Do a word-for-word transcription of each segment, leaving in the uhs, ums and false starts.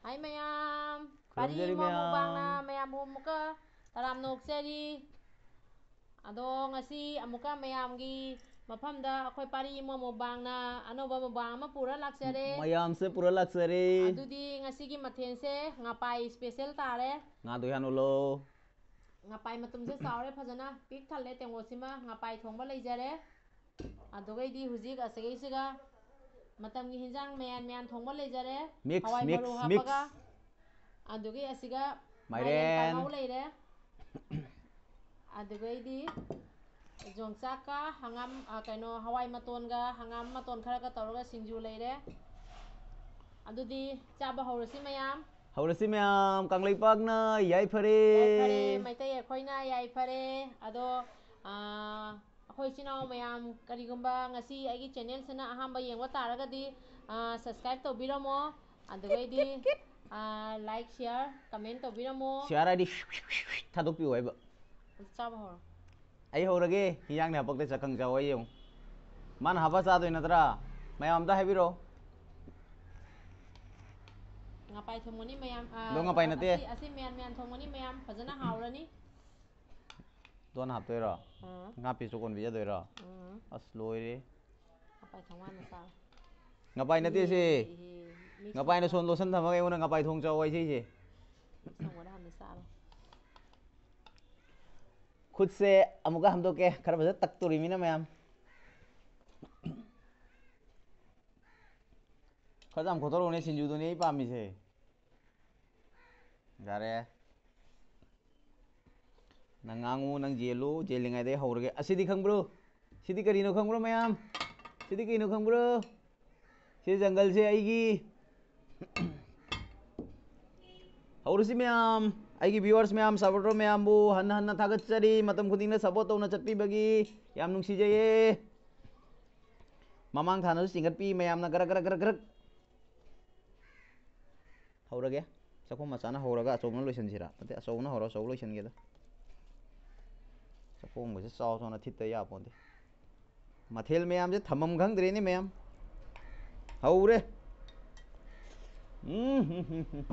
ꯍꯥꯏ ꯃꯌꯥꯝ, ꯄꯥꯔꯤ ꯈꯨꯔꯨꯝꯖꯔꯤ ꯃꯣꯃꯣ ꯃꯌꯥꯝ꯫ ꯕꯥꯡꯅ ꯃꯌꯥꯝꯕꯨ ꯑꯃꯨꯛꯀ ꯇꯔꯥꯝꯅ ꯑꯣꯛꯆꯔꯤ꯫ ꯑꯗꯣ ꯉꯁꯤ ꯑꯃꯨꯛꯀ ꯃꯌꯥꯝꯒꯤ ꯃꯐꯝꯗ ꯑꯩꯈꯣꯏ ꯄꯥꯔꯤ ꯃꯣꯃꯣ ꯕꯥꯡꯅ ꯑꯅꯧꯕ ꯃꯨꯛꯕꯥꯡ ꯑꯃ ꯄꯨꯔ ꯂꯥꯛꯆꯔꯦ꯫ ꯃꯌꯥꯝꯁꯦ ꯄꯨꯔ ꯂꯥꯛꯆꯔꯦ꯫ ꯑꯗꯨꯗꯤ ꯉꯁꯤꯒꯤ ꯃꯊꯦꯜꯁꯦ ꯉꯄꯥꯏ special ꯇꯥꯔꯦ꯫ ꯉꯥꯗꯣ ꯏꯍꯥꯟ ꯎꯠꯂꯣ꯫ ꯉꯄꯥꯏ ꯃꯇꯨꯝꯁꯦ ꯆꯥꯎꯔꯦ, ꯐꯖꯅ ꯄꯤꯛ ꯊꯜꯂꯦ꯫ ꯇꯦꯡꯀꯣꯠꯁꯤꯃ ꯉꯄꯥꯏ ꯊꯣꯡꯕ ꯂꯩꯖꯔꯦ꯫ ꯑꯗꯨꯒꯩꯗꯤ ꯍꯧꯖꯤꯛ ꯑꯁꯤꯒꯩꯁꯤꯒ ꯃꯇꯝꯒꯤ ꯍꯤꯟꯖꯥꯡ ꯃꯌꯥꯟ ꯃꯌꯥꯟ ꯊꯣꯡꯕ ꯂꯩꯖꯔꯦ꯫ Mix, ꯍꯋꯥꯏ ꯃꯔꯨ mix, ꯍꯥꯞꯄꯒ꯫ Mix꯫ ꯑꯗꯨꯒꯤ ꯑꯁꯤꯒ ꯃꯥꯏꯔꯦꯟ꯫ ꯃꯥꯏꯔꯦꯟ ꯀꯥꯡꯉꯧ ꯂꯩꯔꯦ꯫ ꯑꯗꯨꯒꯩꯗꯤ ꯌꯣꯡꯆꯥꯛꯀ ꯍꯪꯒꯥꯝ, ꯑ, ꯀꯩꯅꯣ, ꯍꯋꯥꯏ ꯃꯇꯣꯟꯒ ꯍꯪꯒꯥꯝ ꯃꯇꯣꯟ ꯈꯔꯒ ꯇꯧꯔꯒ ꯁꯤꯡꯖꯨ ꯂꯩꯔꯦ꯫ ꯑꯗꯨꯗꯤ ꯆꯥꯕ ꯍꯧꯔꯁꯤ ꯃꯌꯥꯝ꯫ ꯍꯧꯔꯁꯤ ꯃꯌꯥꯝ꯫ ꯀꯪꯂꯩꯄꯥꯛꯅ ꯌꯥꯏꯐꯔꯦ꯫ ꯌꯥꯏꯐꯔꯦ, ꯃꯩꯇꯩ ꯑꯩꯈꯣꯏꯅ ꯌꯥꯏꯐꯔꯦ꯫ ꯑꯗꯣ, ꯑ, ꯑꯩꯈꯣꯏ ꯏꯆꯤꯟ ꯏꯅꯥꯎ ꯃꯌꯥꯝ, ꯀꯔꯤꯒꯨꯝꯕ ꯉꯁꯤ ꯑꯩꯒꯤ channelꯁꯤꯅ ꯑꯍꯥꯟꯕ ꯌꯦꯡꯕ ꯇꯥꯔꯒꯗꯤ, ꯑ, subscribe ꯇꯧꯕꯤꯔꯝꯃꯣ꯫ ꯑꯗꯨꯒꯩꯗꯤ, ꯑ, like, share, comment ꯇꯧꯕꯤꯔꯝꯃꯣ꯫ Share ꯍꯥꯏꯗꯤ ꯊꯥꯗꯣꯛꯄꯤꯌꯨ ꯍꯥꯏꯕ꯫ ꯑꯗꯨ ꯆꯥꯕ ꯍꯧꯔꯣ꯫ ꯑꯩ ꯍꯧꯔꯒꯦ꯫ ꯍꯤꯌꯥꯡꯅ ꯍꯥꯄꯛꯇ ꯆꯥꯛꯈꯪ ꯆꯥꯎ ꯑꯩ ꯌꯦꯡꯉꯨ꯫ ꯃꯥꯅ ꯍꯥꯄ ꯆꯥꯗꯣꯏ ꯅꯠꯇ꯭ꯔꯥ? ꯃꯌꯥꯝ ꯑꯝꯇ ꯍꯥꯏꯕꯤꯔꯛꯑꯣ꯫ ꯉꯄꯥꯏ ꯊꯣꯡꯕꯅꯤ ꯃꯌꯥꯝ, ꯑ, ꯑꯗꯣ ꯉꯄꯥꯏ ꯅꯠꯇꯦ꯫ ꯑꯁꯤ, ꯑꯁꯤ ꯃꯌꯥꯟ ꯃꯌꯥꯟ ꯊꯣꯡꯕꯅꯤ ꯃꯌꯥꯝ, ꯐꯖꯅ ꯍꯥꯎꯔꯅꯤ꯫ ꯗꯣꯟ ꯍꯥꯞꯇꯣꯏꯔꯣ? ꯑꯥ꯫ ꯉꯥ ꯄꯤꯁꯇꯣ ꯀꯣꯟ ꯄꯤꯖꯗꯣꯏꯔꯣ? ꯑꯥ꯫ ꯑꯁ, ꯂꯣꯏꯔꯦ꯫ ꯉꯄꯥꯏ ꯊꯣꯡꯕ ꯍꯥꯟꯅ ꯆꯥꯔꯣ꯫ ꯉꯄꯥꯏ ꯅꯠꯇꯦ ꯁꯤ꯫ ꯏꯍꯦ, ꯏꯍꯦ, ꯃꯤ ꯉꯄꯥꯏꯅ ꯁꯣꯝꯗ꯫ ꯁꯣꯟ lotion ꯊꯝꯃꯒ ꯑꯩꯉꯣꯟꯗ ꯉꯄꯥꯏ ꯊꯣꯡ ꯆꯥꯎ ꯍꯥꯏꯖꯩꯁꯦ꯫ ꯃꯤ ꯊꯣꯡꯕꯗ ꯍꯥꯟꯅ ꯆꯥꯔꯣ꯫ ꯈꯨꯠꯁꯦ ꯑꯃꯨꯛꯀ ꯍꯥꯝꯗꯣꯛꯀꯦ꯫ ꯈꯔ ꯐꯖ ꯇꯛꯇꯣꯔꯤꯃꯤꯅ ꯃꯌꯥꯝ꯫ ꯈꯔ ꯌꯥꯝ ꯈꯣꯠꯇꯣꯔꯛꯎꯅꯦ, ꯁꯤꯡꯖꯨꯗꯨꯅꯦ ꯑꯩ ꯄꯥꯝꯃꯤꯁꯦ꯫ ꯌꯥꯔꯦ꯫ ꯅꯪ ꯉꯥꯡꯉꯨ, ꯅꯪ ꯌꯦꯜꯂꯨ, ꯌꯦꯜꯂꯤꯉꯩꯗ ꯑꯩ ꯍꯧꯔꯒꯦ꯫ ꯑꯁꯤꯗꯤ ꯈꯪꯕ꯭ꯔꯣ? ꯁꯤꯗꯤ ꯀꯔꯤꯅꯣ ꯈꯪꯕ꯭ꯔꯣ ꯃꯌꯥꯝ? ꯁꯤꯗꯤ ꯀꯩꯅꯣ ꯈꯪꯕ꯭ꯔꯣ? ꯁꯤ ꯖꯪꯒꯜꯁꯦ ꯑꯩꯒꯤ꯫ ꯍꯧꯔꯁꯤ ꯃꯌꯥꯝ, ꯑꯩꯒꯤ viewers ꯃꯌꯥꯝ, supporter ꯃꯌꯥꯝꯕꯨ ꯍꯟꯅ ꯍꯟꯅ ꯊꯥꯒꯠꯆꯔꯤ꯫ ꯃꯇꯝ ꯈꯨꯗꯤꯡꯗ support ꯇꯧꯅ ꯆꯠꯄꯤꯕꯒꯤ ꯌꯥꯝ ꯅꯨꯡꯁꯤꯖꯩꯌꯦ꯫ ꯃꯃꯥꯡ ꯊꯥꯅꯁꯨ ꯆꯤꯡꯈꯠꯄꯤ ꯃꯌꯥꯝꯅ ꯒꯔꯛ ꯒꯔꯛ ꯒꯔꯛ ꯒꯔꯛ꯫ ꯍꯧꯔꯒꯦ꯫ ꯆꯥꯛꯈꯨꯝ ꯃꯆꯥꯅ ꯍꯧꯔꯒ ꯑꯆꯧꯕꯅ ꯂꯣꯏꯁꯤꯟꯁꯤꯔꯥ? ꯅꯠꯇꯦ, ꯑꯆꯧꯕꯅ ꯍꯧꯔ ꯑꯆꯧꯕ ꯂꯣꯏꯁꯤꯟꯒꯦꯗ꯫ ꯆꯥꯛꯈꯨꯝꯒꯁꯦ ꯆꯥꯎ ꯆꯥꯎꯅ ꯊꯤꯠꯇ ꯌꯥꯄꯣꯟꯇꯦ꯫ ꯃꯊꯦꯜ ꯃꯌꯥꯝꯁꯦ ꯊꯝꯐꯝ ꯈꯪꯗ꯭ꯔꯦꯅꯦ ꯃꯌꯥꯝ꯫ ꯍꯧꯔꯦ꯫ ꯎꯝ, ꯍꯨꯝ, ꯍꯨꯝ, ꯍꯨꯝ꯫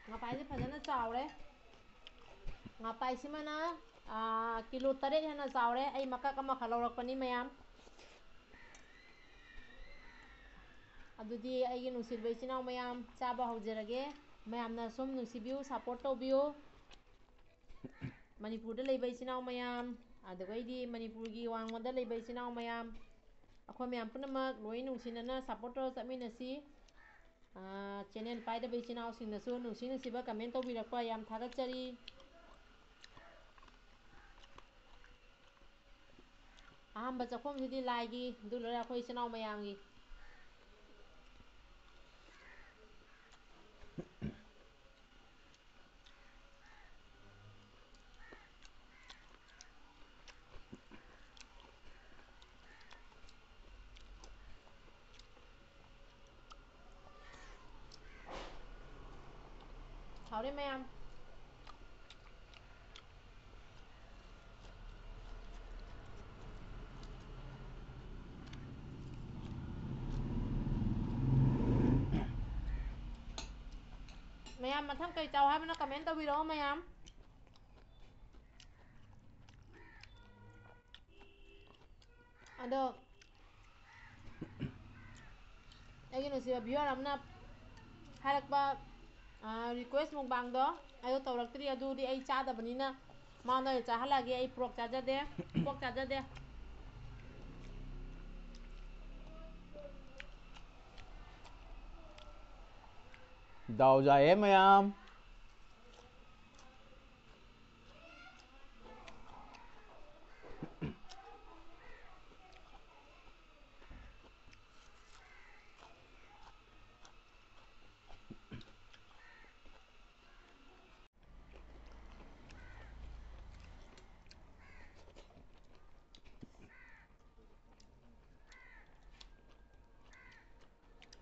ꯉꯄꯥꯏꯁꯦ ꯐꯖꯅ ꯆꯥꯎꯔꯦ꯫ ꯉꯄꯥꯏꯁꯤꯃꯅ, ꯑꯥ, ꯀꯤꯂꯣ ꯇꯔꯦꯠ ꯍꯦꯟꯅ ꯆꯥꯎꯔꯦ꯫ ꯑꯩ ꯃꯀꯛ ꯑꯃꯈꯛ ꯂꯧꯔꯛꯄꯅꯤ ꯃꯌꯥꯝ꯫ ꯑꯗꯨꯗꯤ ꯑꯩꯒꯤ ꯅꯨꯡꯁꯤꯕ ꯏꯆꯤꯟ ꯏꯅꯥꯎ ꯃꯌꯥꯝ, ꯆꯥꯕ ꯍꯧꯖꯔꯒꯦ꯫ ꯃꯌꯥꯝꯅ ꯁꯨꯝ ꯅꯨꯡꯁꯤꯕꯤꯌꯨ, support ꯇꯧꯕꯤꯌꯨ꯫ ꯃꯅꯤꯄꯨꯔꯗ ꯂꯩꯕ ꯏꯆꯤꯟ ꯏꯅꯥꯎ ꯃꯌꯥꯝ, ꯑꯗꯨꯒꯩꯗꯤ ꯃꯅꯤꯄꯨꯔꯒꯤ ꯋꯥꯡꯃꯗ ꯂꯩꯕ ꯏꯆꯤꯟ ꯏꯅꯥꯎ ꯃꯌꯥꯝ, ꯑꯩꯈꯣꯏ ꯃꯌꯥꯝ ꯄꯨꯝꯅꯃꯛ ꯂꯣꯏ ꯅꯨꯡꯁꯤꯅꯅ support ꯇꯧꯔ ꯆꯠꯃꯤꯟꯅꯁꯤ꯫ ꯑꯥ, channel ꯄꯥꯏꯗꯕ ꯏꯆꯤꯟ ꯏꯅꯥꯎꯁꯤꯡꯅꯁꯨ ꯅꯨꯡꯁꯤ ꯅꯨꯡꯁꯤꯕ comment ꯇꯧꯕꯤꯔꯛꯄ ꯌꯥꯝ ꯊꯥꯒꯠꯆꯔꯤ꯫ ꯑꯍꯥꯟꯕ ꯆꯥꯛꯈꯨꯝꯁꯤꯗꯤ ꯂꯥꯏꯒꯤ, ꯑꯗꯨ ꯂꯣꯏꯔ ꯑꯩꯈꯣꯏ ꯏꯆꯤꯟ ꯏꯅꯥꯎ ꯃꯌꯥꯝꯒꯤ꯫ ꯍꯥꯎꯔꯦ ꯃꯌꯥꯝ꯫ ꯃꯌꯥꯝ ꯃꯊꯪ ꯀꯩ ꯆꯥꯎ ꯍꯥꯏꯕꯅꯣ comment ꯇꯧꯕꯤꯔꯛꯑꯣ ꯃꯌꯥꯝ꯫ ꯑꯗꯣ ꯑꯩꯒꯤ ꯅꯨꯡꯁꯤꯕ viewer ꯑꯃꯅ ꯍꯥꯏꯔꯛꯄ, ꯑ, request ꯃꯨꯛꯕꯥꯡꯗꯣ ꯑꯩꯗꯣ ꯇꯧꯔꯛꯇ꯭ꯔꯤ꯫ ꯑꯗꯨꯗꯤ ꯑꯩ ꯆꯥꯗꯕꯅꯤꯅ ꯃꯉꯣꯟꯗ ꯑꯣꯏꯅ ꯆꯥꯍꯜꯂꯛꯑꯒꯦ꯫ ꯑꯩ pork ꯆꯥꯖꯗꯦ, pork ꯆꯥꯖꯗꯦ꯫ ꯗꯥꯎ ꯌꯥꯏꯌꯦ ꯃꯌꯥꯝ꯫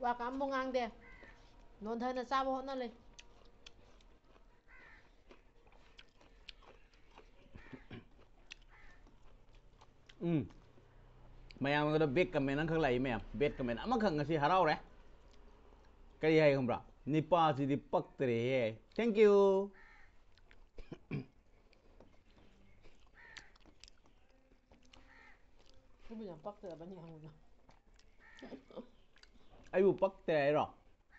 ꯋꯥ ꯀ ꯑꯝꯕꯨ ꯉꯥꯡꯗꯦ꯫ ꯅꯣꯟꯊꯅ ꯆꯥꯕ ꯍꯣꯠꯅ ꯂꯩ꯫ ꯎꯝ꯫ ꯃꯌꯥꯝꯒꯗꯣ bad comment ꯑꯃꯈꯛ ꯂꯥꯛꯏ ꯃꯌꯥꯝ꯫ Bad comment ꯑꯃꯈꯛ ꯉꯁꯤ ꯍꯔꯥꯎꯔꯦ꯫ ꯀꯔꯤ ꯍꯥꯏ ꯈꯪꯕ꯭ꯔꯥ? "ꯅꯤꯄꯥꯁꯤꯗꯤ ꯄꯛꯇ꯭ꯔꯦꯍꯦ"꯫ Thank you꯫ ꯑꯩꯕꯨ ꯌꯥꯝ ꯄꯛꯇ꯭ꯔꯕꯅꯤ ꯍꯪꯕꯗꯣ꯫ ꯑꯩꯕꯨ ꯄꯛꯇ꯭ꯔꯦ ꯍꯥꯏꯔꯣ?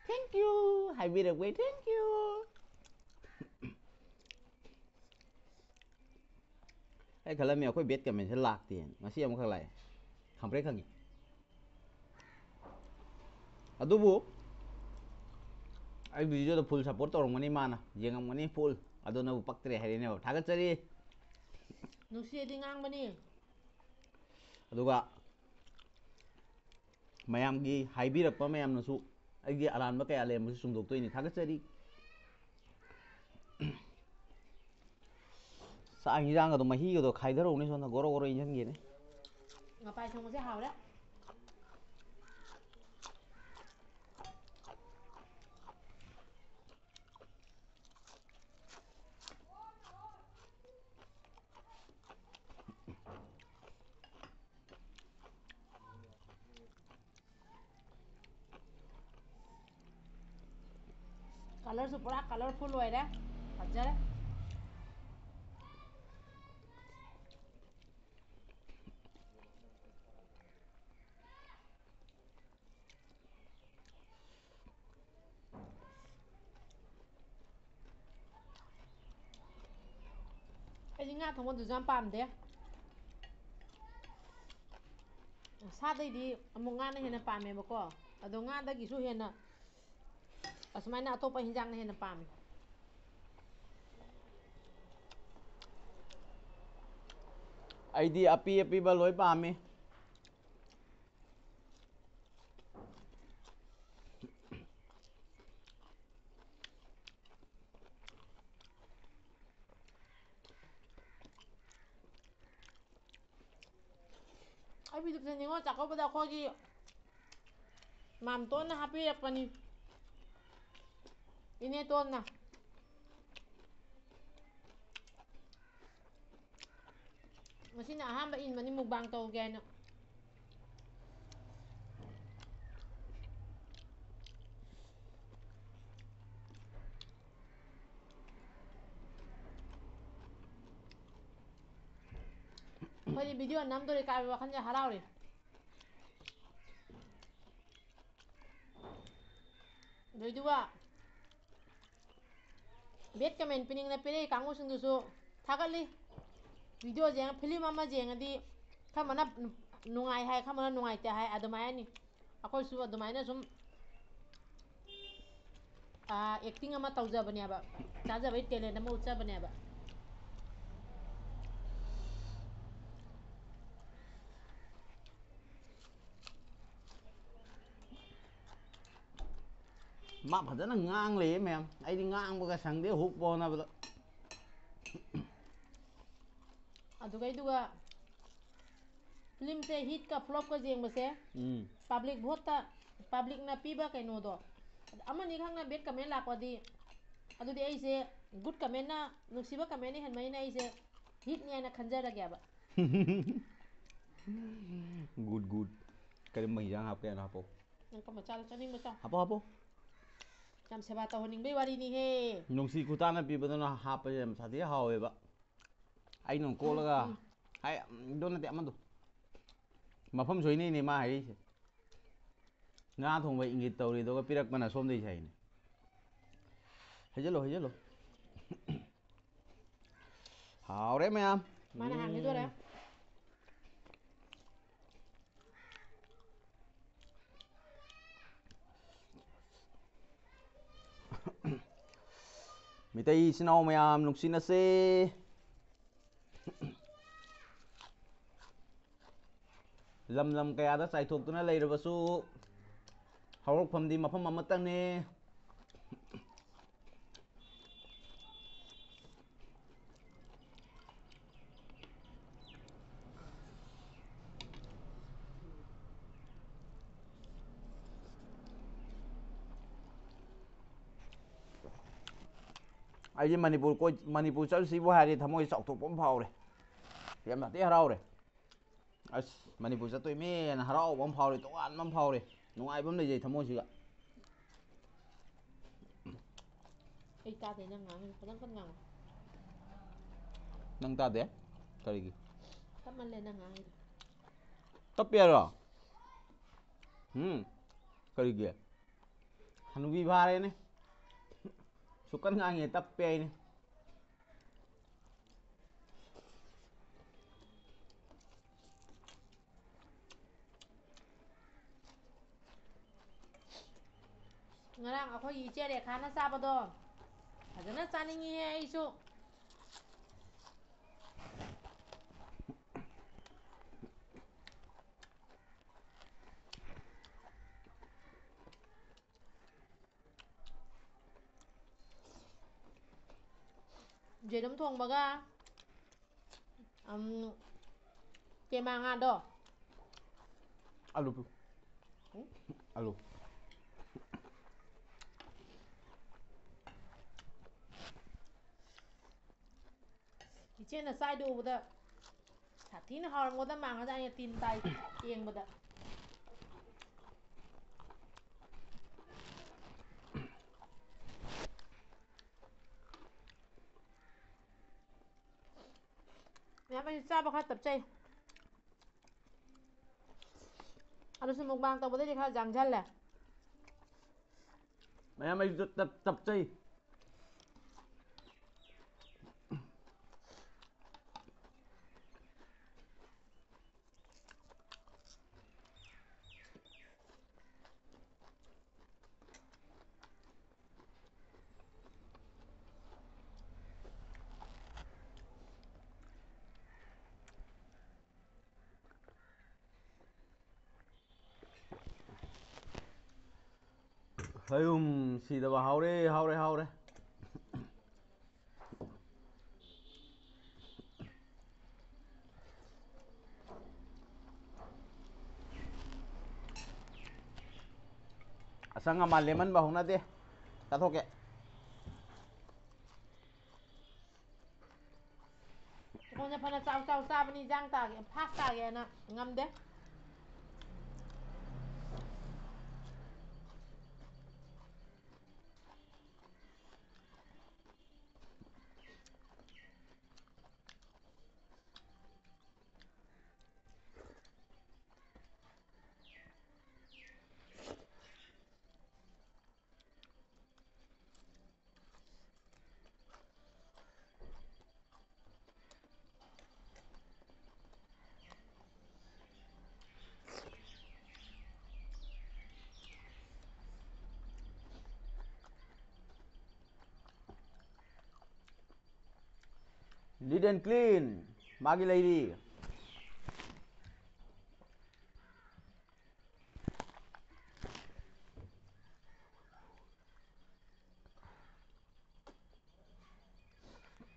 Thank you ꯍꯥꯏꯕꯤꯔꯛꯄꯩ thank you꯫ ꯑꯩ ꯈꯜꯂꯝꯃꯤ ꯑꯩꯈꯣꯏ bad commentꯁꯦ ꯂꯥꯛꯇꯦꯅ꯫ ꯉꯁꯤ ꯑꯃꯈꯛ ꯂꯥꯛꯑꯦ꯫ ꯈꯪꯄ꯭ꯔꯦꯛ ꯈꯪꯉꯤ꯫ ꯑꯗꯨꯕꯨ ꯑꯩ videoꯗ full support ꯇꯧꯔꯝꯒꯅꯤ, ꯃꯥꯅ ꯌꯦꯡꯉꯝꯒꯅꯤ full꯫ ꯑꯗꯣ ꯅꯕꯨ ꯄꯛꯇ꯭ꯔꯦ ꯍꯥꯏꯔꯦꯅꯦꯕ꯫ ꯊꯥꯒꯠꯆꯔꯤ꯫ ꯅꯨꯡꯁꯤꯌꯦꯗꯤ ꯉꯥꯡꯕꯅꯤ꯫ ꯑꯗꯨꯒ ꯃꯌꯥꯝꯒꯤ ꯍꯥꯏꯕꯤꯔꯛꯄ ꯃꯌꯥꯝꯅꯁꯨ ꯑꯩꯒꯤ ꯑꯔꯥꯟꯕ ꯀꯌꯥ ꯂꯩꯔꯝꯕꯁꯨ ꯆꯨꯝꯗꯣꯛꯇꯣꯏꯅꯤ꯫ ꯊꯥꯒꯠꯆꯔꯤ꯫ ꯆꯥꯛ ꯌꯦꯟꯖꯥꯡꯒꯗꯣ, ꯃꯍꯤꯒꯗꯣ ꯈꯥꯏꯊꯔꯛꯎꯅꯦ ꯁꯣꯝꯗ, ꯒꯣꯔꯣ ꯒꯣꯔꯣ ꯏꯟꯖꯟꯒꯦꯅꯦ꯫ ꯉꯄꯥꯏ ꯊꯣꯡꯕꯁꯦ ꯍꯥꯎꯔꯦ꯫ Colourꯁꯨ ꯄꯨꯔꯥ colourful ꯑꯣꯏꯔꯦ꯫ ꯐꯖꯔꯦ꯫ ꯑꯩꯗꯤ ꯉꯥ ꯊꯣꯡꯕꯗꯨꯁꯨ ꯌꯥꯝ ꯄꯥꯝꯗꯦ꯫ ꯁꯥꯗꯩꯗꯤ ꯑꯃꯨꯛ ꯉꯥꯅ ꯍꯦꯟꯅ ꯄꯥꯝꯃꯦꯕꯀꯣ꯫ ꯑꯗꯣ ꯉꯥꯗꯒꯤꯁꯨ ꯍꯦꯟꯅ ꯑꯁꯨꯃꯥꯏꯅ ꯑꯇꯣꯞꯄ ꯍꯤꯟꯖꯥꯡꯅ ꯍꯦꯟꯅ ꯄꯥꯝꯃꯦ꯫ ꯑꯩꯗꯤ ꯑꯄꯤ ꯑꯄꯤꯕ ꯂꯣꯏ ꯄꯥꯝꯃꯤ꯫ ꯑꯩ videoꯁꯦ ꯅꯤꯉꯣꯜ ꯆꯥꯛꯀꯧꯕꯗ ꯑꯩꯈꯣꯏꯒꯤ ꯃꯥꯝꯇꯣꯟꯅ ꯍꯥꯞꯄꯤꯔꯛꯄꯅꯤ꯫ ꯏꯅꯦꯇꯣꯟꯅ꯫ ꯉꯁꯤꯅ ꯑꯍꯥꯟꯕ ꯏꯟꯕꯅꯤ mukbang ꯇꯧꯒꯦ ꯍꯥꯏꯅ꯫ ꯑꯩꯈꯣꯏꯗꯤ video ꯅꯝꯗꯣꯔꯦ ꯀꯥꯏꯕ ꯋꯥꯈꯜꯁꯦ ꯍꯔꯥꯎꯔꯤ꯫ ꯑꯗꯨꯏꯗꯨꯒ bad comment ꯄꯤꯅꯤꯡꯅ ꯄꯤꯔꯛꯏ ꯀꯥꯡꯕꯨꯁꯤꯡꯗꯨꯁꯨ ꯊꯥꯒꯠꯂꯤ꯫ Video ꯌꯦꯡꯉ, film ꯑꯃ ꯌꯦꯡꯉꯗꯤ ꯈꯔ ꯑꯃꯅ ꯅꯨꯡꯉꯥꯏ ꯍꯥꯏ, ꯈꯔ ꯑꯃꯅ ꯅꯨꯡꯉꯥꯏꯇꯦ ꯍꯥꯏ, ꯑꯗꯨꯃꯥꯏꯅꯅꯤ꯫ ꯑꯩꯈꯣꯏꯁꯨ ꯑꯗꯨꯃꯥꯏꯅ ꯁꯨꯝ, ꯑꯥ, acting ꯑꯃ ꯇꯧꯖꯕꯅꯦꯕ, ꯆꯥꯖꯕꯩ talent ꯑꯃ ꯎꯠꯆꯕꯅꯦꯕ꯫ ꯃꯥ ꯐꯖꯅ ꯉꯥꯡ ꯂꯩꯌꯦ ꯃꯌꯥꯝ, ꯑꯩꯗꯤ ꯉꯥꯡꯕꯒ ꯁꯪꯗꯦ ꯍꯨꯛꯄ ꯍꯣꯠꯅꯕꯗ꯫ ꯑꯗꯨꯒꯩꯗꯨꯒ filmꯁꯦ hitꯀ flopꯀ ꯌꯦꯡꯕꯁꯦ, ꯎꯝ꯫ Public voteꯇ, publicꯅ ꯄꯤꯕ ꯀꯩꯅꯣꯗꯣ, ꯑꯃꯅꯤ ꯈꯛꯅ bad comment ꯂꯥꯛꯄꯗꯤ, ꯑꯗꯨꯗꯤ ꯑꯩꯁꯦ good commentꯅ, ꯅꯨꯡꯁꯤꯕ commentꯅ ꯍꯦꯟꯕꯅꯤꯅ ꯑꯩꯁꯦ hitꯅꯤ ꯍꯥꯏꯅ ꯈꯟꯖꯔꯒꯦꯕ꯫ Good, good. ꯀꯔꯝꯕ ꯍꯤꯟꯖꯥꯡ ꯍꯥꯞꯀꯦ ꯍꯥꯏꯅꯣ ꯍꯥꯞꯄꯣ꯫ ꯅꯪ ꯀꯔꯝꯕ ꯆꯥꯗꯣ ꯆꯥꯅꯤꯡꯕ ꯆꯥꯎ꯫ ꯍꯥꯞꯄꯣ, ꯍꯥꯞꯄꯣ꯫ ꯌꯥꯝ ꯁꯦꯕꯥ ꯇꯧꯍꯟꯅꯤꯡꯕꯩ ꯋꯥꯔꯤꯅꯤꯍꯦ꯫ ꯅꯨꯡꯁꯤ ꯈꯨꯇꯥꯅ ꯄꯤꯕꯗꯨꯅ ꯍꯥꯞꯄꯁꯦ ꯌꯥꯝ ꯁꯥꯊꯤ ꯍꯥꯎꯋꯦꯕ꯫ ꯑꯩꯅ ꯀꯣꯠꯂꯒ, ꯎꯝ, ꯎꯝ꯫ ꯍꯥꯏ, ꯑꯗꯨ ꯅꯠꯇꯦ ꯑꯃꯗꯣ꯫ ꯃꯐꯝ ꯁꯣꯏꯅꯩꯅꯦ ꯃꯥ ꯍꯥꯏꯔꯛꯏꯁꯦ꯫ ꯉꯥ ꯊꯣꯡꯕ ꯏꯪꯒꯤꯠ ꯇꯧꯔꯤꯗꯨꯒ ꯄꯤꯔꯛꯄꯅ ꯁꯣꯝꯗꯩ ꯁꯥꯏꯅꯦ꯫ ꯍꯩꯖꯜꯂꯣ, ꯍꯩꯖꯜꯂꯣ꯫ ꯍꯥꯎꯔꯦ ꯃꯌꯥꯝ꯫ ꯃꯥꯅ ꯍꯥꯟꯈꯤꯗꯣꯔꯦ꯫ ꯎꯝ꯫ ꯃꯤꯇꯩ ꯏꯆꯤꯟ ꯏꯅꯥꯎ ꯃꯌꯥꯝ ꯅꯨꯡꯁꯤꯅꯁꯦ꯫ ꯂꯝ ꯂꯝ ꯀꯌꯥꯗ ꯆꯥꯏꯊꯣꯛꯇꯨꯅ ꯂꯩꯔꯕꯁꯨ ꯍꯧꯔꯛꯐꯝꯗꯤ ꯃꯐꯝ ꯑꯃꯠꯇꯅꯤ꯫ ꯑꯩꯁꯦ ꯃꯅꯤꯄꯨꯔ ꯀꯣꯏ-, ꯃꯅꯤꯄꯨꯔ ꯆꯠꯂꯨꯁꯤꯕꯨ ꯍꯥꯏꯔꯗꯤ ꯊꯃꯣꯏ ꯆꯥꯎꯊꯣꯛꯄ ꯑꯃ ꯐꯥꯎꯔꯦ꯫ ꯌꯥꯝ ꯊꯤ ꯍꯔꯥꯎꯔꯦ꯫ ꯑꯁ, ꯃꯅꯤꯄꯨꯔ ꯆꯠꯇꯣꯏꯃꯦꯅ ꯍꯔꯥꯎꯕ ꯑꯃ ꯐꯥꯎꯔꯦ, ꯇꯣꯉꯥꯟꯕ ꯑꯃ ꯐꯥꯎꯔꯦ, ꯅꯨꯡꯉꯥꯏꯕ ꯑꯃ ꯂꯩꯖꯩ ꯊꯃꯣꯏꯁꯤꯗ꯫ ꯑꯩ ꯇꯥꯗꯦ ꯅꯪ ꯉꯥꯡꯉꯤꯗꯣ, ꯐꯖꯅ ꯀꯟꯅ ꯉꯥꯡꯉꯣ꯫ ꯅꯪ ꯇꯥꯗꯦ? ꯀꯔꯤꯒꯤ? ꯇꯞꯃꯜꯂꯦ ꯅꯪ ꯉꯥꯡꯉꯤꯗꯣ꯫ ꯇꯞꯄꯦ ꯍꯥꯏꯔꯣ? ꯎꯝ, ꯀꯔꯤꯒꯤ? ꯍꯅꯨꯕꯤ ꯐꯥꯔꯦꯅꯦ꯫ ꯁꯨꯀꯟ ꯉꯥꯡꯉꯦ, ꯇꯞꯄꯦ ꯍꯥꯏꯅꯦ꯫ ꯉꯔꯥꯡ ꯑꯩꯈꯣꯏꯒꯤ ꯏꯆꯦ ꯔꯦꯈꯥꯅ ꯆꯥꯕꯗꯣ ꯐꯖꯅ ꯆꯥꯅꯤꯡꯉꯤꯍꯦ ꯑꯩꯁꯨ꯫ ꯌꯦꯔꯨꯝ ꯊꯣꯡꯕꯒ, ꯎꯝ, ꯀꯦꯃꯥ ꯉꯥꯗꯣ꯫ ꯑꯂꯨ ꯄꯤꯌꯨ꯫ ꯎꯝ? ꯑꯂꯨ꯫ ꯏꯆꯦꯅ ꯆꯥꯏꯗꯣ ꯎꯕꯗ ꯁꯥꯊꯤꯅ ꯍꯥꯎꯔꯝꯒꯗꯕ ꯃꯥꯟꯒ꯭ꯔꯖꯥꯠꯅꯤ, ꯇꯤꯟ ꯇꯥꯏ ꯌꯦꯡꯕꯗ꯫ ꯃꯌꯥꯝ, ꯑꯩꯁꯨ ꯆꯥꯕ ꯈꯔ ꯇꯞꯆꯩ꯫ ꯑꯗꯨꯁꯨ mukbang ꯇꯧꯕꯗꯩꯗꯤ ꯈꯔ ꯌꯥꯡꯁꯜꯂꯦ꯫ ꯃꯌꯥꯝ, ꯑꯩꯁꯨ ꯇꯞ-, ꯇꯞꯆꯩ꯫ ꯍꯌꯨꯝ ꯁꯤꯗꯕ ꯍꯥꯎꯔꯦ, ꯍꯥꯎꯔꯦ, ꯍꯥꯎꯔꯦ꯫ ꯑꯁꯪ ꯑꯃꯥꯟ ꯂꯦꯝꯍꯟꯕ ꯍꯧꯅꯗꯦ꯫ ꯆꯥꯊꯣꯛꯀꯦ꯫ ꯏꯟꯖꯥꯡ ꯇꯥꯒꯦ, ꯐꯥꯁ ꯇꯥꯒꯦꯅ ꯉꯝꯗꯦ꯫ Neat and clean. ꯃꯥꯒꯤ ꯂꯩꯔꯤ꯫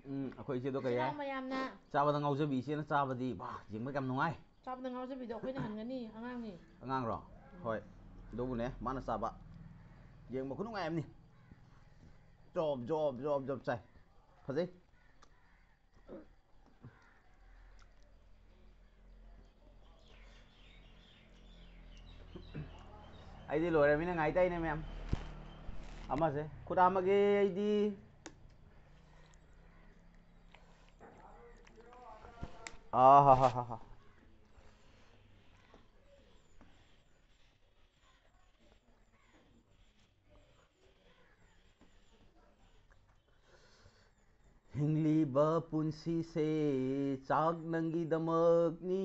ꯎꯝ, ꯑꯩꯈꯣꯏ ꯏꯆꯦꯗꯣ ꯀꯩ ꯍꯥꯏ? ꯏꯆꯤꯜ ꯏꯅꯥꯎ ꯃꯌꯥꯝꯅ ꯆꯥꯕꯗ ꯉꯥꯎꯖꯕꯤ ꯏꯆꯦꯅ ꯆꯥꯕꯗꯤ, ꯕꯥ, ꯌꯦꯡꯕ ꯌꯥꯝ ꯅꯨꯡꯉꯥꯏ꯫ ꯆꯥꯕꯗ ꯉꯥꯎꯖꯕꯤꯗꯣ ꯑꯩꯈꯣꯏꯅ ꯍꯟꯒꯅꯤ, ꯑꯉꯥꯡꯅꯤ꯫ ꯑꯉꯥꯡꯔꯣ? ꯎꯝ꯫ ꯍꯣꯏ, ꯑꯗꯨꯕꯨꯅꯦ, ꯃꯥꯅ ꯆꯥꯕ ꯌꯦꯡꯕ ꯈꯨꯅꯨꯡꯉꯥꯏ ꯑꯃꯅꯤ꯫ ꯖꯣꯞ, ꯖꯣꯞ, ꯖꯣꯞ, ꯖꯣꯞ ꯆꯥꯏ꯫ ꯐꯖꯩ꯫ ꯑꯩꯗꯤ ꯂꯣꯏꯔꯃꯤꯅ ꯉꯥꯏꯇꯥꯏꯅꯦ ꯃꯌꯥꯝ꯫ ꯑꯃꯁꯦ ꯈꯨꯗꯥꯝꯃꯒꯦ ꯑꯩꯗꯤ꯫ ꯑꯥ ꯍꯥ ꯍꯥ ꯍꯥ ꯍꯥ꯫ ꯍꯤꯡꯂꯤꯕ ꯄꯨꯟꯁꯤꯁꯦ ꯆꯥꯛ ꯅꯪꯒꯤꯗꯃꯛꯅꯤ,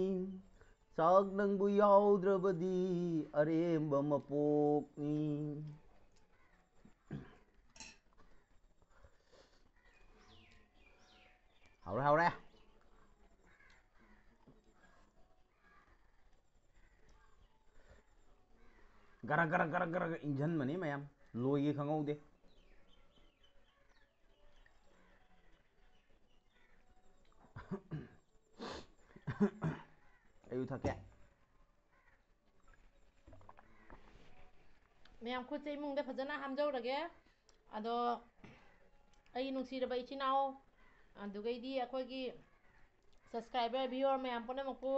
ꯆꯥꯛ ꯅꯪꯕꯨ ꯌꯥꯎꯗ꯭ꯔꯕꯗꯤ ꯑꯔꯦꯝꯕ ꯃꯄꯣꯛꯅꯤ꯫ ꯍꯧꯔꯦ, ꯍꯧꯔꯦ꯫ ꯒꯔ ꯒꯔ ꯒꯔ ꯒꯔ ꯒꯔ ꯏꯟꯖꯟꯕꯅꯤ ꯃꯌꯥꯝ, ꯂꯣꯏꯒꯦ ꯈꯪꯍꯧꯗꯦ꯫ ꯑꯩꯁꯨ ꯊꯛꯀꯦ꯫ ꯃꯌꯥꯝ ꯈꯨꯠꯁꯦ ꯏꯃꯨꯡꯗ ꯐꯖꯅ ꯍꯥꯝꯖꯧꯔꯒꯦ꯫ ꯑꯗꯣ ꯑꯩ ꯅꯨꯡꯁꯤꯔꯕ ꯏꯆꯤꯟ ꯏꯅꯥꯎ, ꯑꯗꯨꯒꯩꯗꯤ ꯑꯩꯈꯣꯏꯒꯤ subscriber, viewer ꯃꯌꯥꯝ ꯄꯨꯝꯅꯃꯛꯄꯨ,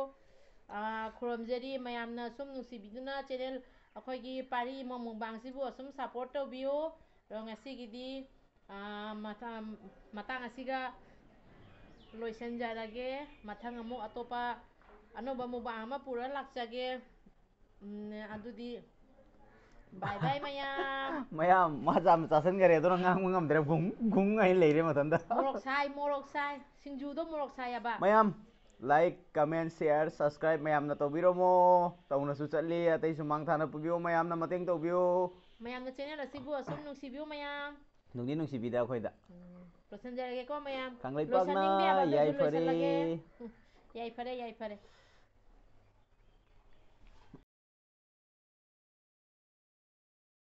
ꯑ, ꯈꯨꯔꯨꯝꯖꯔꯤ꯫ ꯃꯌꯥꯝꯅ ꯁꯨꯝ ꯅꯨꯡꯁꯤꯕꯤꯗꯨꯅ channel ꯑꯩꯈꯣꯏꯒꯤ ꯄꯥꯔꯤ ꯏꯃꯣꯝ ꯃꯨꯛꯕꯥꯡꯁꯤꯕꯨ ꯑꯁꯨꯝ support ꯇꯧꯕꯤꯌꯨ꯫ ꯑꯗꯣ ꯉꯁꯤꯒꯤꯗꯤ, ꯑ, ꯃꯊꯪ, ꯃꯇꯥꯡ ꯑꯁꯤꯒ ꯂꯣꯏꯁꯤꯟꯖꯔꯒꯦ꯫ ꯃꯊꯪ ꯑꯃꯨꯛ ꯑꯇꯣꯞꯄ ꯑꯅꯧꯕ ꯃꯨꯛꯕꯥꯡ ꯑꯃ ꯄꯨꯔ ꯂꯥꯛꯆꯒꯦ꯫ ꯎꯝ, ꯑꯗꯨꯗꯤ bye bye ꯃꯌꯥꯝ꯫ ꯃꯌꯥꯝ, ꯃꯥ ꯆꯥ-, ꯆꯥꯁꯤꯟꯈꯔꯦ, ꯑꯗꯨꯅ ꯉꯥꯡꯕ ꯉꯝꯗ꯭ꯔꯦ, ꯒꯨꯡ ꯒꯨꯡ ꯍꯥꯏꯅ ꯂꯩꯔꯦ ꯃꯊꯟꯇ꯫ ꯃꯣꯔꯣꯛ ꯁꯥꯏ, ꯃꯣꯔꯣꯛ ꯁꯥꯏ, ꯁꯤꯡꯖꯨꯗꯣ ꯃꯣꯔꯣꯛ ꯁꯥꯏ ꯍꯥꯏꯕ꯫ ꯃꯌꯥꯝ, like, comment, share, subscribe ꯃꯌꯥꯝꯅ ꯇꯧꯕꯤꯔꯝꯃꯣ꯫ ꯇꯧꯅꯁꯨ ꯆꯠꯂꯤ, ꯑꯇꯩꯁꯨ ꯃꯥꯡ ꯊꯥꯅ ꯄꯨꯕꯤꯌꯨ, ꯃꯌꯥꯝꯅ ꯃꯇꯦꯡ ꯇꯧꯕꯤꯌꯨ꯫ ꯃꯌꯥꯝꯅ channel ꯑꯁꯤꯕꯨ ꯑꯁꯨꯝ ꯅꯨꯡꯁꯤꯕꯤꯌꯨ ꯃꯌꯥꯝ꯫ ꯅꯨꯡꯗꯤ ꯅꯨꯡꯁꯤꯕꯤꯗ ꯑꯩꯈꯣꯏꯗ꯫ ꯎꯝ, ꯂꯣꯏꯁꯤꯟꯖꯔꯒꯦꯀꯣ ꯃꯌꯥꯝ꯫ ꯀꯪꯂꯩꯄꯥꯛꯅ ꯂꯣꯏꯁꯤꯟꯅꯤꯡꯗꯦ ꯍꯥꯏꯕ, ꯑꯗꯨꯁꯨ ꯌꯥꯏꯐꯔꯦ꯫ ꯂꯣꯏꯁꯤꯜꯂꯒꯦ꯫ ꯎꯝ, ꯌꯥꯏꯐꯔꯦ, ꯌꯥꯏꯐꯔꯦ꯫